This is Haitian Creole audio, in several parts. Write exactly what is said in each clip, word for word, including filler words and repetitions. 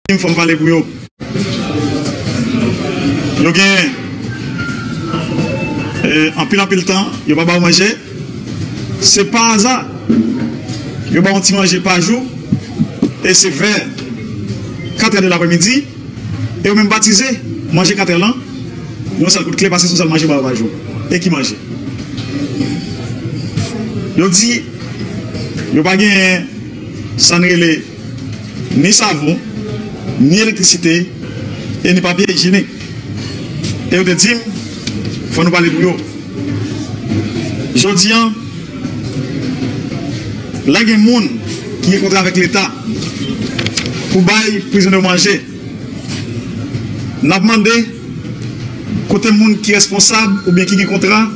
m, fò m pale pou yo. Yo gen, eh, anpil, anpil tan, yo pa ba w manje. Se pa aza. Yo ba w yon ti manje pa jou. E se vè katrè de lapremidi. E yo menm batize, manje katrè lan, yon sèl kout kle, paske se yon sèl manje yo ba yo pa jou. E ki manje? Yo di, yo pa genyen sa n rele ni savon, ni elektrisite, e ni papye ijyenik. E yo te di m, fò nou pale pou yo. Jodi a, lè gen moun ki gen kontra avèk Leta pou bay prizonye yo manje, n ap mande kote moun ki responsab oubyen ki gen kontra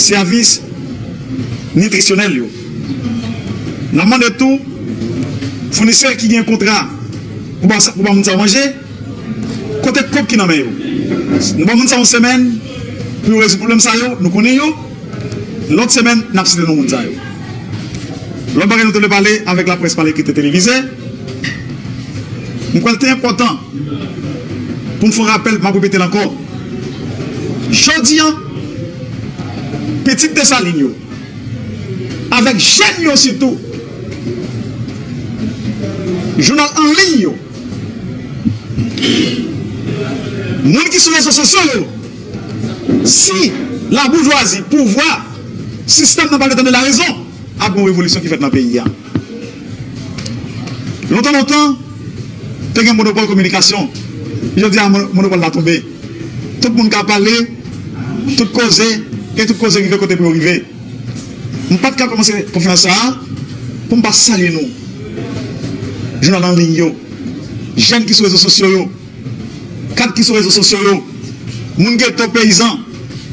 sèvis nitrisyonèl yo. N ap mande tou founisè ki gen kontra pou ba, pou ba moun sa yo manje, kote kòb ki nan men yo. Nou ban moun sa yo yon semèn pou yo rezoud pwoblèm sa yo, nou konnen yo. Lòt semèn, n ap site non moun sa yo. Lòt bagay nou te vle pale avèk laprès, pale ki te televize, m kwè l te enpòtan pou m fè yon rapèl, m ap repete l ankò. Jodi a, pitit Desalin yo, avèk jèn yo sitou, jounal an liy yo, moun ki sou rezo sosyo yo, si laboujwazi, pouvwa, sistèm nan pa gentan de larezon, ap gen yon revolisyon ki fèt nan peyi a. Lontan, lontan, te gen monopòl kominikasyon. Jodi a, mon-, monopòl la tonbe. Tout moun ka pale, tout koze, e tout koze rive kote pou yo rive. M pa t ka kòmanse konferans sa a pou m pa salye nou. Jounal an liy yo, jèn ki sou rezo sosyo yo, kad ki sou rezo sosyo yo, moun geto, peyizan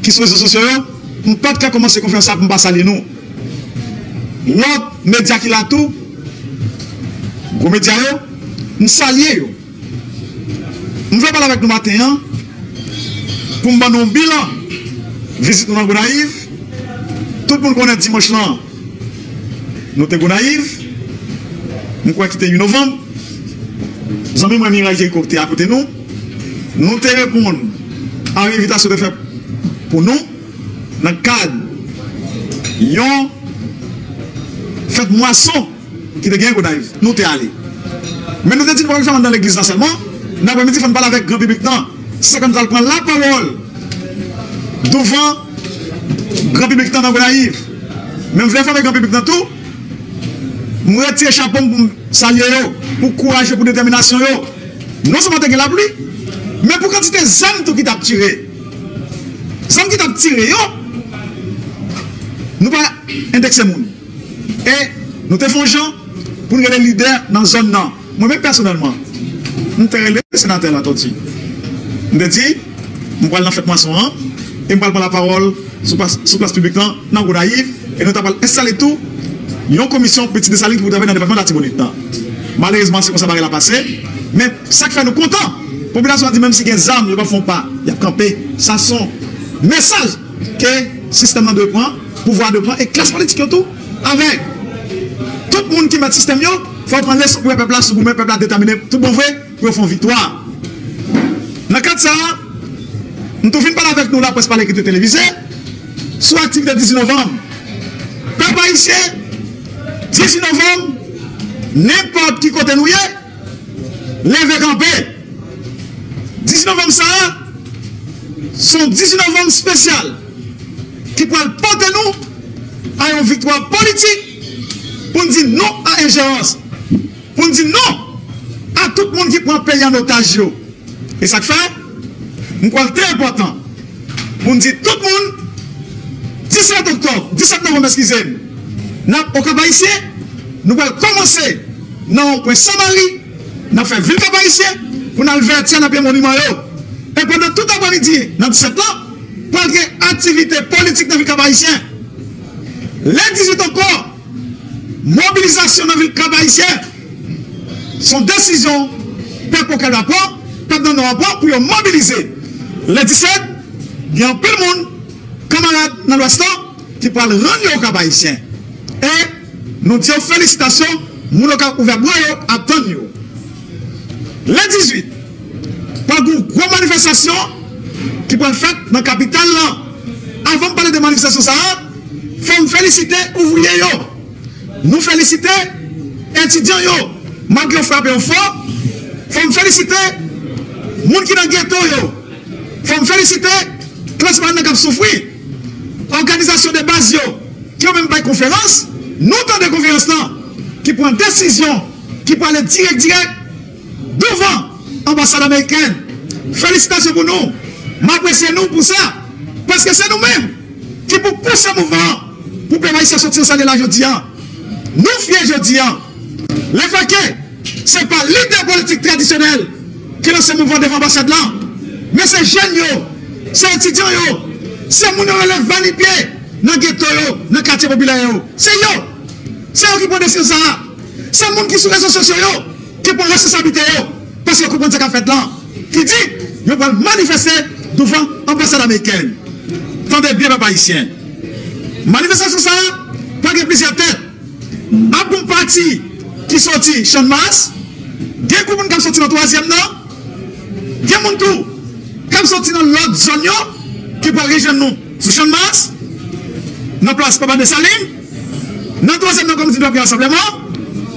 ki sou rezo sosyo yo, m pa t ka kòmanse konferans sa a pou m pa salye nou. Lòt medya ki la tou, gwo medya yo, m salye yo. M vle pale avèk nou maten an pou m ban nou yon bilan vizit nou nan Gonayiv. Tout moun konnen dimanch lan, nou te Gonayiv. M kwè ki te uit novanm. Zanmi mwen Miray Jericho ki te akote nou. Nou te reponn a yon envitasyon te fè pou nou nan kad yon fèt mwason ki te genyen Gonayiv. Nou te ale. Men nou te di nou pa vle fè l anndan legliz la sèlman. Nan aprèmidi, fò n pale avèk gran piblik lan. Se sa k fè nou t al pran lapawòl douvan gran piblik lan nan Gonayiv. Men m vle enfòme gran piblik lan tou, m retire chapo m pou m salye yo, pou kouraj yo, pou detèminasyon yo. Non sèlman te gen lapli, men pou kantite zam tou ki t ap tire. Zam ki t ap tire yo, nou pa endekse moun. E nou te fè yon jan pou n rele lidè nan zòn nan. Mwen menm pèsonèlman, m te rele senatè Latortue. M te di, m pral nan fèt mwason an, e m pral pran lapawòl sou plas, sou plas piblik lan, nan Gonayiv, e nou ta pral enstale tou yon komisyon Pitit Desalin ki pou travay nan depatman Latibonit lan. Malerezman, se konsa bagay la pase, men sa k fè nou kontan, popilasyon an di menm si gen zam, yo p ap fè yon pa, y ap kanpe. Sa se yon mesaj ke sistèm nan dwe pran, pouvwa a dwe pran, e klas politik yo tou, avèk tout moun ki mèt sistèm yo, fò yo pran leson pou wè pèp la sou goumen, pèp la detèmine tout bon vre pou yo fè yon viktwa. Nan kad sa a, m tou fin pale avèk nou laprès pale ki te televize sou aktivite dizuit novanm. Pèp ayisyen, dizuit novanm, nenpòt ki kote nou ye, leve kanpe. Dizuit novanm sa a, se yon dizuit novanm espesyal ki pral pote nou a yon viktwa politik pou n di non a enjerans, pou n di non a tout moun ki pran peyi an otaj yo. E sa k fè, m kwè l te enpòtan pou n di tout moun, disèt oktòb, disèt novanm, eskize m, n ap Okap Ayisyen, nou pral kòmanse nan wonpwen Sanmari, n ap fè vil Kap Ayisyen pou n al Vètyè nan pye moniman yo. E pandan tout aprèmidi nan disèt lan, pral gen aktivite politik nan vil Kap Ayisyen. Lè dizuit ankò, mobilizasyon nan vil Kap Ayisyen. Se yon desizyon pèp Okap la pran, pèp nan Nò a pran pou yo mobilize. Lè disèt, gen anpil moun, kanmarad nan Lwès lan, ki pral rann yo Okap Ayisyen. E nou di yo felisitasyon, moun Okap ouvè bra yo ap tann yo. Le dizuit, pral gen yon gwo manifestasyon ki pral fèt nan kapital lan. Avan m pale de manifestasyon sa a, fò m felisite ouvriye yo. Nou felisite etidyan yo, malgre yo frape yo fò. Fò m felisite moun ki nan geto yo. Fò m felisite klas pa n nan k ap soufri. Òganizasyon de baz yo, ki yo menm bay konferans, nou tande konferans lan, ki pran desizyon, ki prale dirèk dirèk douvan anbasad amerikèn. Felisitasyon pou nou. M apresye nou pou sa. Paske se nou menm ki pou pouse mouvman an pou pèp ayisyen soti nan sa l ye la jodi a. Nou fye jodi a. Lefètke se pa lidè politik tradisyonèl ki lanse mouvman devan anbasad lan, men se jèn yo, se etidyan yo, se moun yo rele va ni pye nan geto yo, nan katye popilè yo. Se yo. Se yo ki pran desizyon sa a. Se moun ki sou rezo sosyo yo ki pran responsablite yo, paske yo konprann sa k ap fèt lan, ki di yo pral manifeste douvan anbasad amerikèn. Tande byen, pèp ayisyen. Manifestasyon sa a pral gen plizyè tèt. Ap gen yon pati ki soti Channmas, gen gwoup moun k ap soti nan twazyèm nan, gen moun tou k ap soti nan lòt zòn yo ki pral rejwenn nou sou Channmas, nan plas Papa Desalin, nan twazyèm nan kòm di nou ap gen rasanbleman,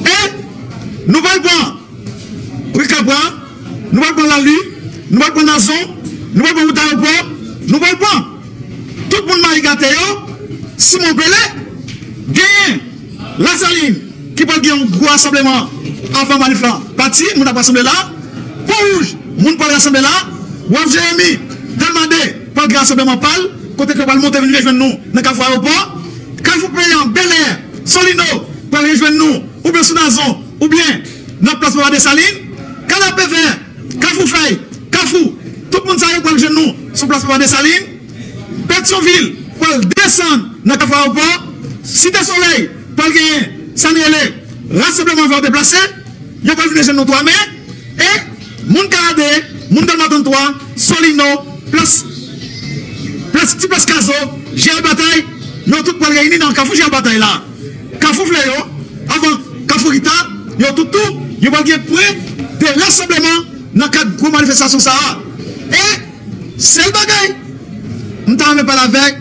e nou pral pran Prikabwa, nou pral pran Lali, nou pral pran Nazon, nou pral pran wout ayewopò, nou pral pran tout moun Mayi Gate yo, Simon Pele, genyen Lasalin ki pral gen yon gwo rasanbleman avan manif lan pati, moun ap rasanble la, Pon Wouj, moun pral rasanble la, Waf Jeremi, Dèlma de pral gen rasanbleman pa l, kote ke yo pral monte vin rejwenn nou nan Kafou Ayewopò, Kafou Peyan, Bèlè, Solino pral rejwenn nou, oubyen sou Nazon, oubyen nan plas Papa Desalin, Kanapevè, Kafou Fèy, Kafou, tout moun sa yo pral jwenn nou sou plas Papa Desalin. Petyonvil pral desann nan Kafou Ayewopò. Site Solèy pral genyen sa n rele rasanbleman fè yo deplase. Yo pral vin jwenn nou twa me. E moun Kanade, moun Dèlma tranntwa, Solino, plas, plas, ti plas Kazo, Jeneral Batay, yo tout pral reyini nan Kafou Jeneral Batay la. Kafou Fleyo, avan Kafou Rita, yo tout tou, yo pral gen pwen de rasanbleman nan kad gwo manifestasyon sa a. E sèl bagay, m ta renmen pale avèk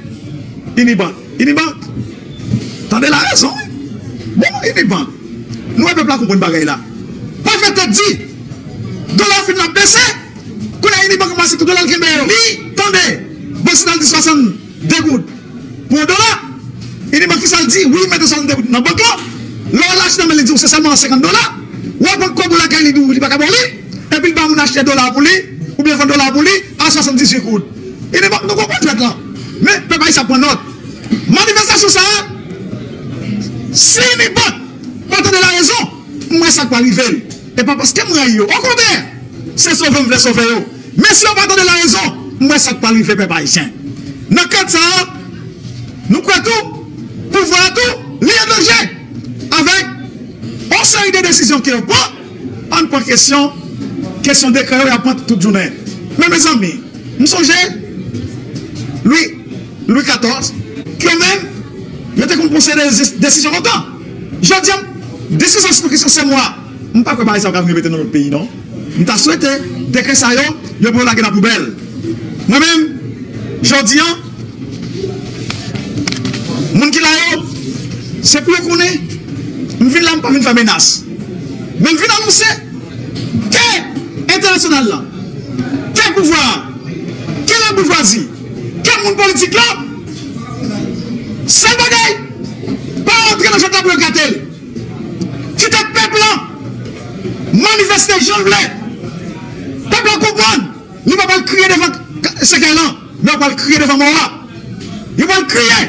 Unibank. Unibank, tande larezon, wi. Bon, Unibank, nou wè pèp la konprann bagay la. Pa fè tèt di, dola fin ap bese, kounye a Unibank ranmase tout dola l kenbe yo. Li, tande, Bank Santral di swasannde goud pou yon dola. Unibank, kisa l di? Wi, mete swasannde goud nan bank lan. Lè w al achte nan men li, di w se sèlman senkant dola. W al pran kòb ou lakay li, di w li pa ka ba w li. Epi l ba moun achte dola pou li, oubyen vann dola pou li a swasanndizuit goud. Unibank, nou konprann jwèt lan. Men, pèp ayisyen ap pran nòt. Manifestasyon sa a, si Unibank pa tande larezon, m wè sa k pral rive l. E pa paske m rayi yo. Okontrè, se sove m vle sove yo. Men si yo pa tande larezon, m wè sa k pral rive pèp ayisyen. Nan kad sa a, nou kwè tou, pouvwa a tou, li an danje avèk yon seri de desizyon ke yo pran. Ann pran kesyon, kesyon dekrè yo y ap pran tout jounen. Men mezanmi, m sonje Lwi, Lwi katòz, ke yo menm, yo te konn pran seri de desizyon lontan. Jodi a, diskisyon sou kesyon sèmwa, m pa kwè bagay sa yo ka vin repete nan lòt peyi, non. M ta swete, dekrè sa yo, yo pou yo lage nan poubèl. Mwen menm, jodi a, moun ki la yo, se pou yo konnen, m vin la, m pa vin fè menas. Men m vin anonse ke entènasyonal la, ke pouvwa a, ke laboujwazi, ke moun politik la, sèl bagay, pa rantre nan jwèt la pou yo gate l. Kite pèp la manifeste jan l vle. Pèp la konprann, li pa pral kriye devan sèkèy lan, men yo pral kriye devan mò a. Yo pral kriye,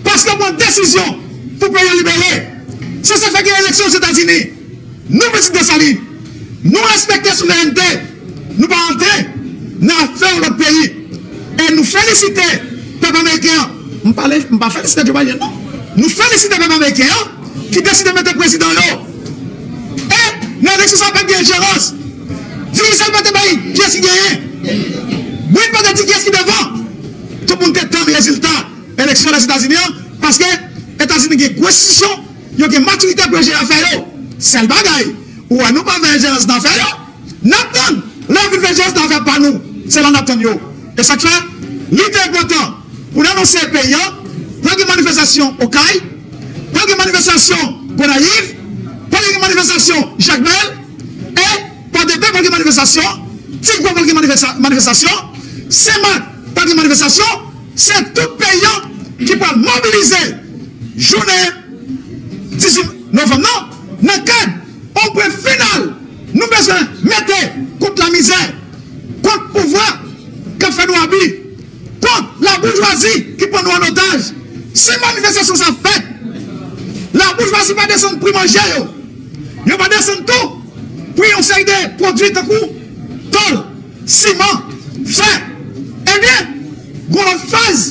paske yo pran desizyon pou peyi an libere. Se sa k fè gen eleksyon Ozetazini. Nou pitit Desalin, nou respekte souverènte, nou pa antre nan afè yon lòt peyi. E nou felisite pèp ameriken an. M pale, m pa felisite Joe Biden, non. Nou felisite pèp ameriken an ki deside mete prezidan yo. E nan eleksyon sa a, pa t gen enjerans. Dirijan pa te bay kiyès ki genyen. Brit pa te di kiyès ki devan. Tout moun te tann rezilta eleksyon Lèzetazini an, paske Etazini gen gwo enstitisyon, yo gen matirite pou yo jere afè yo. Sèl bagay, ou wè nou pa fè enjerans nan afè yo, n Se la n ap tann yo. E sa k fè, li te enpòtan pou n anonse peyi a, pral gen manifestasyon Okay, pral gen manifestasyon Gonayiv, pral gen manifestasyon Jakmèl, e Pòdepè pral gen manifestasyon, Tigwav pral gen manifesta- manifestasyon, Senmak pral gen manifestasyon. Se tout peyi a ki pral mobilize jounen dizuit novanm nan, nan kad yon pwen final nou bezwen mete kont lamizè, kont pouvwa k ap fè nou abi, kont laboujwazi ki pran nou an otaj. Si manifestasyon sa fèt, laboujwazi pa desann pri manje yo, yo pa desann tou pri yon seri de pwodui tankou tòl, siman, fè. Ebyen, gon lòt faz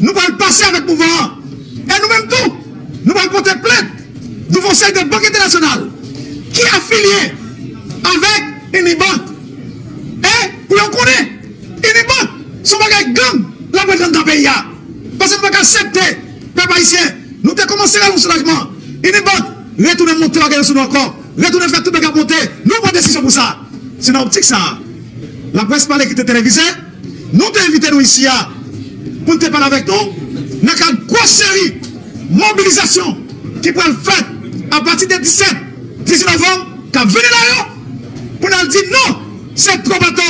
nou pral pase avèk mouvman an. E nou menm tou, nou pral pote plent douvan yon seri de bank entènasyonal ki afilye avèk Unibank. E pou yo konnen, Unibank se yon bagay gang l ap rann anndan peyi a. Paske nou pa ka aksepte, pèp ayisyen, nou te kòmanse rale yon soulajman. Unibank retounen monte bagay yo sou nou ankò, retounen fè tout bagay ap monte. Nou pran desizyon pou sa. Se nan optik sa a, Laprès Pale ki te televize, nou te envite nou isi a pou n te pale avèk nou nan kad gwo seri mobilizasyon ki pral fèt apati de disèt, dizuit novanm k ap vini la yo, pou n al di non, se twòp atò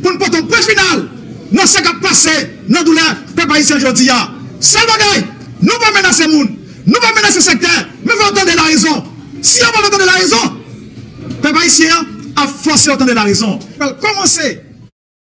pou n pote yon pwen final nan sa k ap pase nan doulè pèp ayisyen jodi a. Sèl bagay, nou pa menase moun, nou pa menase sektè, men fò yo tande larezon. Si yo pa vle tande larezon, pèp ayisyen an ap fòse yo tande larezon. Pral kòmanse